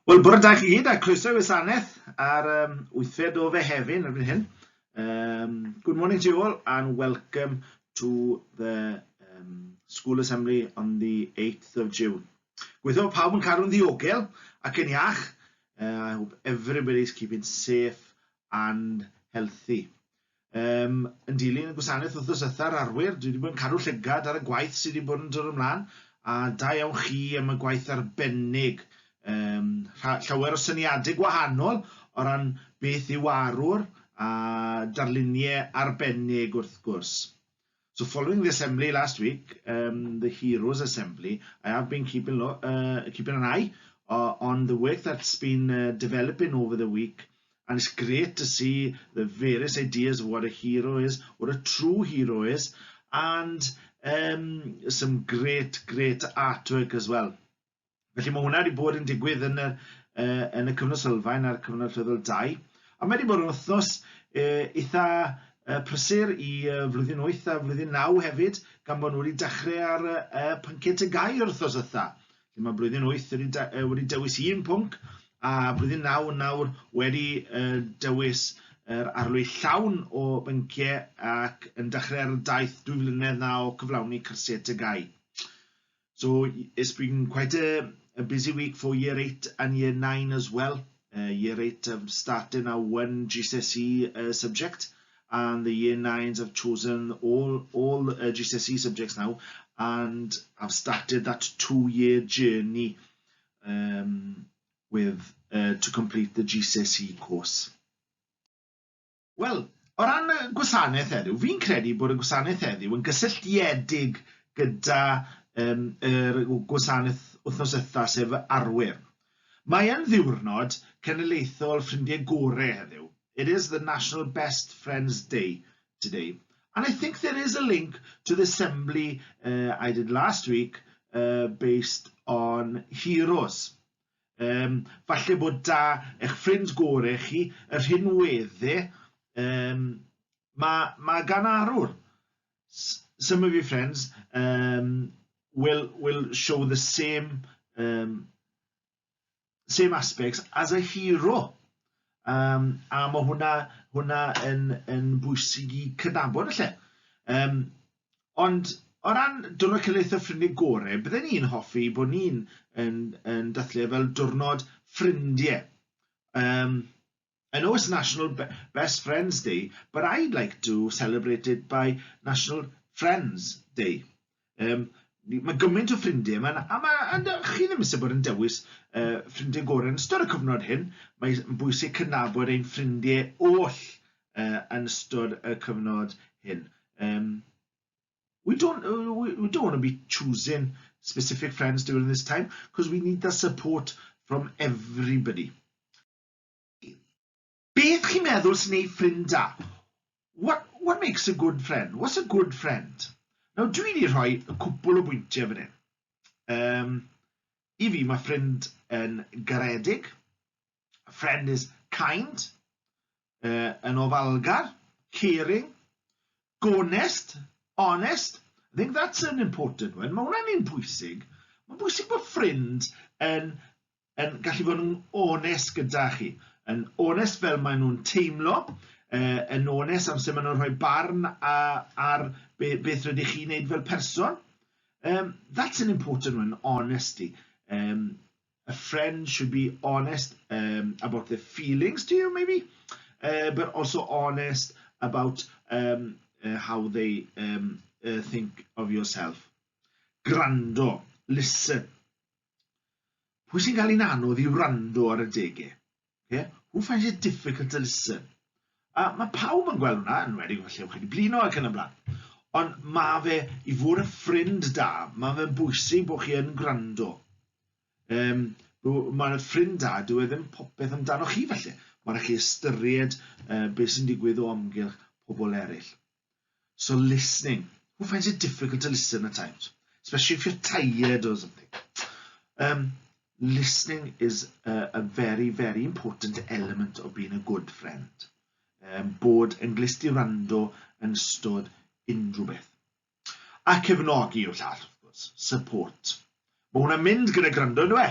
Wel, bore da i chi gyd a croeso i wasanaeth ar um, wythfed o Fehefin erbyn hyn. Um, good morning to you all and welcome to the um, school assembly on the 8th of June. Gweithio bod pawb yn cadw'n ddiogel ac yn iach. Uh, I hope everybody's keeping safe and healthy. Yym, yn dilyn y gwasanaeth wythnos ddiwetha ar arwyr, dwi wedi bod yn cadw llygad ar y gwaith sydd wedi bod yn dod ymlaen, a da iawn chi am y gwaith arbennig. Um, llawer o syniadau gwahanol o ran beth yw arwr a darluniau arbennig wrth gwrs. So following the assembly last week, um, the Heroes Assembly, I have been keeping, keeping an eye on the work that's been developing over the week and it's great to see the various ideas of what a hero is, what a true hero is, and um, some great, great artwork as well. Felly mae hwnna wedi bod yn digwydd yn y, uh, yn y cyfnod sylfaen a'r cyfnod allweddol 2. A mae wedi bod yn wythnos uh, eitha uh, prysur i uh, flwyddyn 8 a flwyddyn 9 hefyd, gan bod nhw wedi dechrau ar uh, pynciau TGAU yr wythnos ddiwetha. Lle mae blwyddyn 8 wedi, de uh, wedi dewis un pwnc a blwyddyn 9 nawr wedi uh, dewis yr arlwy llawn o bynciau ac yn dechrau ar y daith dwy flynedd na o cyflawni cyrsiau TGAU. So it's been quite a, a busy week for year 8 and year 9 as well. Uh, year 8 have started now one GCSE subject and the year 9s have chosen all, all GCSE subjects now and have started that two-year journey um, with uh, to complete the GCSE course. Wel, o ran y gwasanaeth heddiw, fi'n credu bod y gwasanaeth heddiw yn gysylltiedig gyda um, yr gwasanaeth wythnos ddiwetha, sef arwyr. Mae yn ddiwrnod cenedlaethol ffrindiau gorau heddiw. It is the National Best Friends Day today. And I think there is a link to the assembly I did last week based on heroes. Um, falle bod da eich ffrind gorau chi, y rhinwedde, um, mae, mae gan arwr. Some of your friends um, will, will show the same, um, same aspects as a hero. Um, a mae hwnna, hwnna yn, yn bwysig i cydnabod lle. Um, ond o ran Diwrnod Cenedlaethol Ffrindiau Gorau, bydden ni'n hoffi bod ni'n yn, yn dathlu e fel diwrnod ffrindiau. Um, I know it's National Best Friends Day, but I'd like to celebrate it by National Friends Day. Um, mae gymaint o ffrindiau yma, a, ma, a chi ddim eisiau bod yn dewis uh, ffrindiau gorau yn ystod y cyfnod hyn. Mae'n bwysig cydnabod ein ffrindiau oll uh, yn ystod y cyfnod hyn. Um, we don't we, we don't want to be choosing specific friends during this time because we need the support from everybody. Beth chi'n meddwl sy'n ei ffrind da? What, what makes a good friend? What's a good friend? Nawr, dwi wedi rhoi y cwpl o bwyntiau fan hyn. Um, I fi, mae ffrind yn garedig. A friend is kind, uh, yn ofalgar, caring, gonest, honest. I think that's an important one. Mae hwnna'n un pwysig. Mae'n bwysig bod ffrind yn, yn gallu bod yn onest gyda chi. Yn onest fel maen nhw'n teimlo, uh, yn onest am sut maen nhw'n rhoi barn a, ar be, beth rydych chi'n neud fel person. Um, that's an important one, honesty. Um, a friend should be honest um, about their feelings to you, maybe, but also honest about um, how they um, think of yourself. Gwrando, listen. Pwy sy'n cael ein anodd i wrando ar y degau? Okay? Who finds it difficult to listen? A mae pawb yn gweld hwnna, yn wedi falle chi wedi blino ac yn y blaen. Ond mae fe, i fod yn ffrind da, mae fe'n bwysig bod chi yn gwrando. Um, mae'n ffrind da, dyw e ddim popeth amdano chi falle. Mae'n rhaid chi ystyried uh, beth sy'n digwydd o amgylch pobl eraill. So listening. Who finds it difficult to listen at times? Especially if you're tired or something. Um, listening is a, a very, very important element of being a good friend. Um, bod yn glust i wrando yn ystod unrhyw beth. A cefnogi yw'r llall, wrth gwrs. Support. Mae hwnna'n mynd gyda gwrando, ynddo e?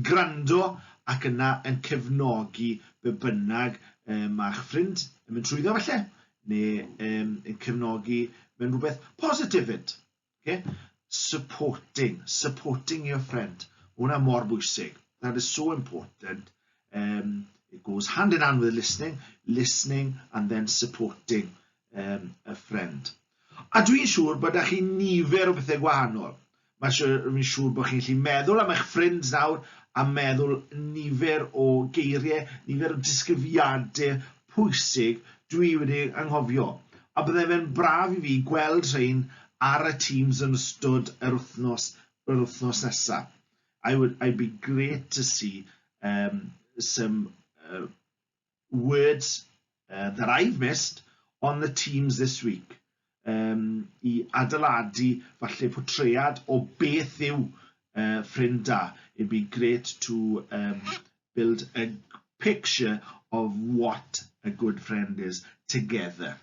Gwrando ac yna yn cefnogi be bynnag um, mae'ch ffrind yn mynd trwyddo falle, neu um, yn cefnogi mewn rhywbeth positif fyd. Okay? Supporting, supporting your friend. Hwna mor bwysig. That is so important. It goes hand in hand with listening, listening and then supporting a friend. A dwi'n siŵr bod â chi nifer o bethau gwahanol. Mae'n siŵr, fi'n siŵr bod chi'n gallu meddwl am eich ffrind nawr a meddwl nifer o geiriau, nifer o disgrifiadau pwysig dwi wedi anghofio. A bydde fe'n braf i fi gweld rhain ar y Teams yn ystod yr wythnos, yr wythnos nesaf. I would, I'd be great to see some words that I've missed on the Teams this week um, i adeiladu falle portread o beth yw ffrind da. It'd be great to build a picture of what a good friend is together.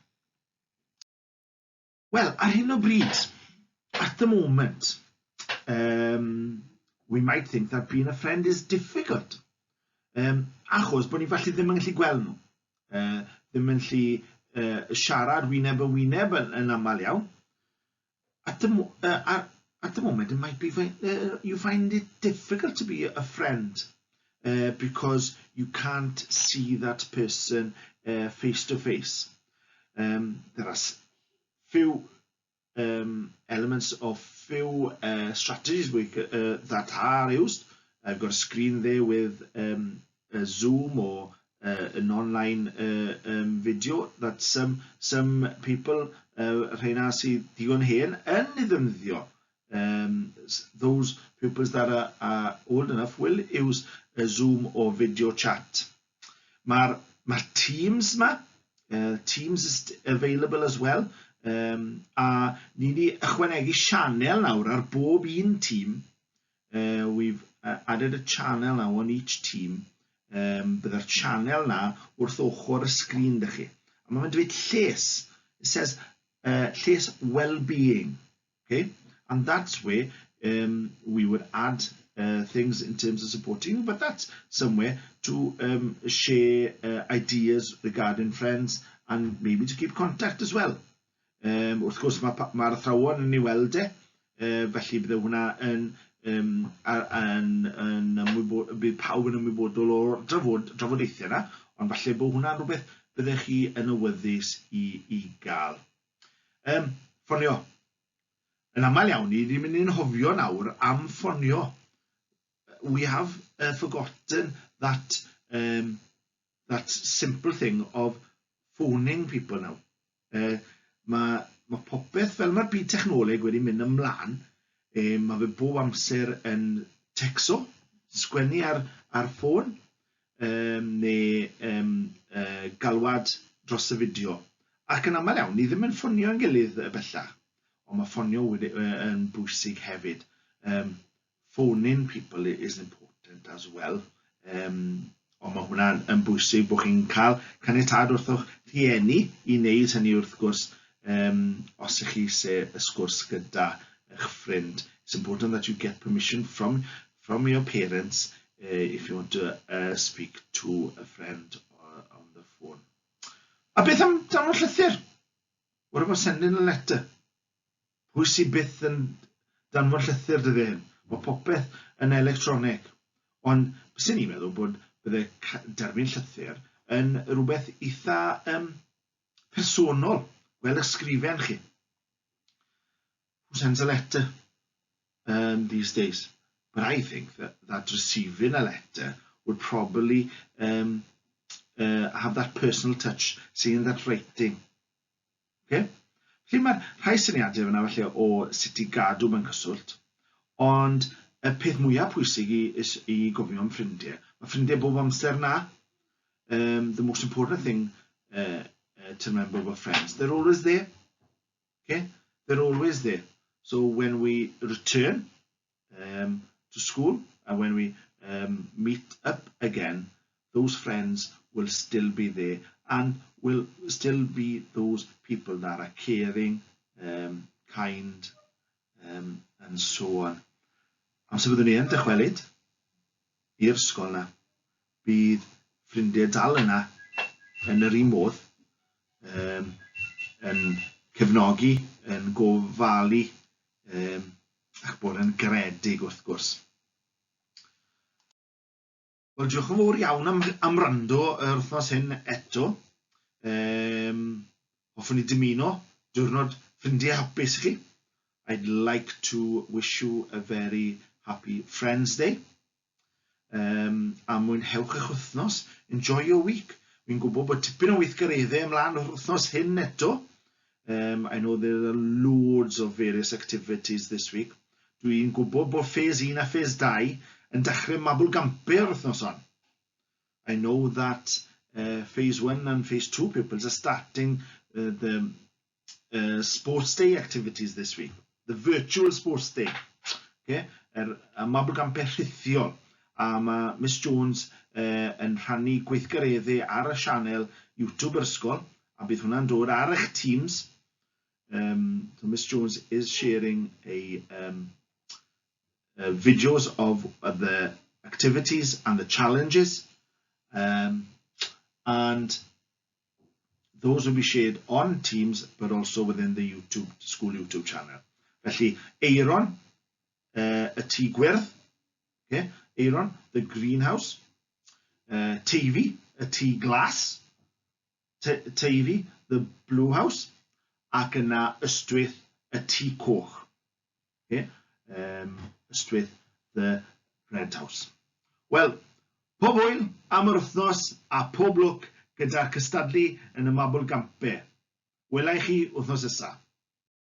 Wel, ar hyn o bryd, at the moment, we might think that being a friend is difficult. Achos bod ni falle ddim yn gallu gweld nhw. Ddim yn gallu siarad wyneb yn wyneb yn aml iawn. At the moment, it might be you find it difficult to be a friend because you can't see that person face to face. There are few elements of few strategies that are used. I've got a screen there with a Zoom or an online video that some people, rheina sydd digon hen, yn ei ddefnyddio. Those pupils that are old enough will use a Zoom or video chat. Mae'r Teams ma, Teams is available as well, a ni wedi ychwanegu sianel nawr ar bob un tîm. We've added a channel now on each team. Bydde'r channel na wrth ochr y sgrin dych chi. A mae'n dweud lles. It says lles, well-being. Okay? And that's where we would add things in terms of supporting, but that's somewhere to share ideas regarding friends and maybe to keep contact as well. Wrth gwrs, mae'r athrawon yn ei weld e, felly bydde hwnna bydd pawb yn ymwybodol o'r drafodaethau yna, ond falle bod hwnna'n rhywbeth byddech chi yn awyddus i gael. Ffonio. Yn aml iawn, ni wedi mynd i'n anghofio nawr am ffonio. We have forgotten that simple thing of phoning people now. Mae popeth, fel mae'r byd technoleg wedi mynd ymlaen, mae fe bob amser yn tecso, sgwennu ar ffôn, neu galwad dros y fideo. Ac yn aml iawn, ni ddim yn ffonio yn gilydd bellach, ond mae ffonio yn bwysig hefyd. Phoning people is important as well. Ond mae hwnna'n yn bwysig bod chi'n cael caniatâd wrtho'ch rhieni i wneud hynny wrth gwrs os ych chi eisiau y sgwrs gyda eich ffrind. It's important that you get permission from your parents if you want to speak to a friend on the phone. A beth am danfon llythyr? What about sending a letter? Pwy sydd byth yn danfon llythyr dyddiau hyn? Mae popeth yn electronig. Ond byswn i'n meddwl bod bydde derbyn llythyr yn rhywbeth eitha personol, gweld ysgrifen chi. Who sends a letter these days? But I think that receiving a letter would probably have that personal touch, seeing that writing. Okay? Felly mae rhai syniadau fyna falle o sut i gadw mewn cyswllt, ond y peth mwyaf pwysig i gofio am ffrindiau, mae ffrindiau bob amser na. The most important thing to remember about friends, they're always there. Okay? They're always there. So when we return to school and when we meet up again, those friends will still be there and will still be those people that are caring, kind, and so on. Amser byddwn ni yn dychwelyd i'r ysgol na. Bydd ffrindiau dal yna yn yr un modd, um, yn cefnogi, yn gofalu, um, ac bod yn garedig wrth gwrs. Wel, diolch yn fawr iawn am, am rando yr wythnos hyn eto. Um, hoffwn i dymuno diwrnod ffrindiau hapus i chi. I'd like to wish you a very happy Friends Day. Um, a mwynhewch eich wythnos. Enjoy your week. Fi'n gwybod bod tipyn o weithgareddau ymlaen o'r wythnos hyn eto. Um, I know there are loads of various activities this week. Dwi'n gwybod bod phase 1 a phase 2 yn dechrau mabolgampu ar wythnos hon. I know that phase 1 and phase 2 pupils are starting the sports day activities this week. The virtual sports day. Okay? Er, y mabolgampau rhithiol. A mae Miss Jones yn rhannu gweithgareddau ar y sianel YouTube yr ysgol, a bydd hwnna'n dod ar eich Teams. So Miss Jones is sharing a videos of the activities and the challenges, and those will be shared on Teams but also within the YouTube school YouTube channel. Felly, Aeron, y tŷ gwyrdd, okay? Aeron, the greenhouse, Teifi, y tŷ glas, Teifi, the blue house, ac yna Ystwyth, y tŷ coch. Okay? Ystwyth, the red house. Wel, pob hwyl am yr wythnos a pob lwc gyda'r cystadlu yn y Mabolgampau. Wela i chi wythnos nesa.